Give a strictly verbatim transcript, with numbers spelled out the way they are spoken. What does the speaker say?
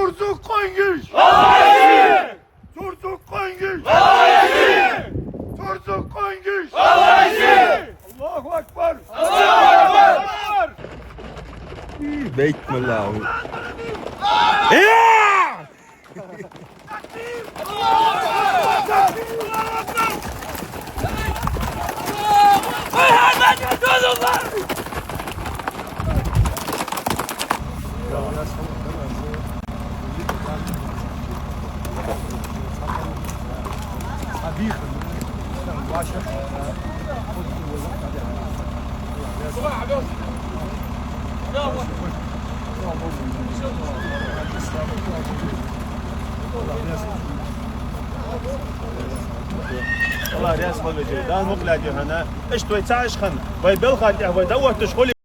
Цурцуг къонгаш! Аллаху акбар! Цурцуг къонгаш! Аллаху акбар! Цурцуг къонгаш! Аллаху акбар! Аллаху акбар! Бейт мала. Э! Аллах раьза хилва вежарий, Дала мукъ лаьтта хьона. Иштта вай цхьа аш хинна, вай балха тӀа вай дӀаотташ хуле.